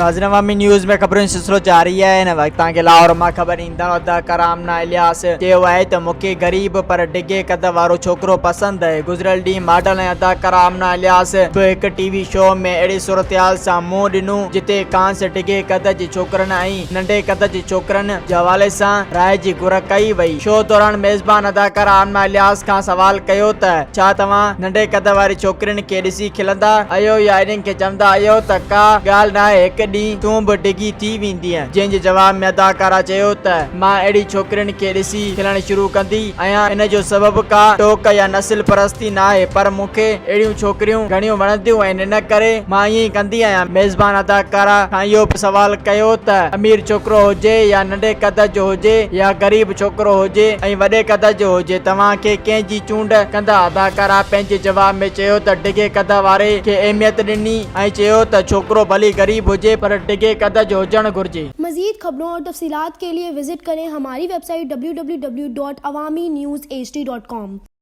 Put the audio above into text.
ناظرين عوامي نيوز ۾ خبرن جو سلسلو جاري آهي هن وقت توهان کي لاهور مان خبر ايندڙ اداڪار آمنه الياس چيو آهي ته مون کي غريب پر ڊگهي قد وارو ڇوڪرو پسند آهي گذريل ڏينهن ماڊل ۽ اداڪاره آمنه الياس به هڪ ٽي وي شو ۾ اهڙي صورتحال سان منهن ڏنو جتي کانئس ڊگهي قد جي ڇوڪرن ۽ ننڍي قد جي ڇوڪرن جي حوالي سان راء جي گهر ڪئي وئي. شو دوران ميزبان اداڪاره آمنه الياس کان سوال ڪيو ته ڇا توهان ننڍي قد واري ڇوڪرين کي ڏسي کلندا آهيو يا انهن کي چوندا آهيو ته ڪا ڳالهه ناهي هڪ ڏينهن تون به ڊگهي ٿي ويندينء جنهن جي جواب ۾ اداڪاره چيو ته مان اهڙي ڇوڪرين کي ڏسي کلڻ شروع ڪندي آهيان ان جو سبب ڪا ٽوڪ يا نسل پرستي ناهي پر مون کي اهڙيون ڇوڪريون گهڻيون وڻنديون آهن ان ڪري مان ائين ئي ڪندي آهيان. ميزبان اداڪارا کان اهو به سوال ڪيو ته امير ڇوڪرو هجي يا ننڍي قد جو هجي يا غريب ڇوڪرو هجي ۽ وڏي قد جو هجي توهان کي ڪنهن جي چونڊ ڪندا؟ اداڪارا پنهنجي جواب ۾ چيو ته ڊگهي قد واري کي اهميت ڏني ۽ چيو ته ڇوڪرو ڀلي غريب هجي پر ڊگهي قد جو هجڻ گهرجي. مزيد خبرون اور تفصيلات کے لئے وزٽ ڪرين ھماري web site www.awamiNewsHD.com.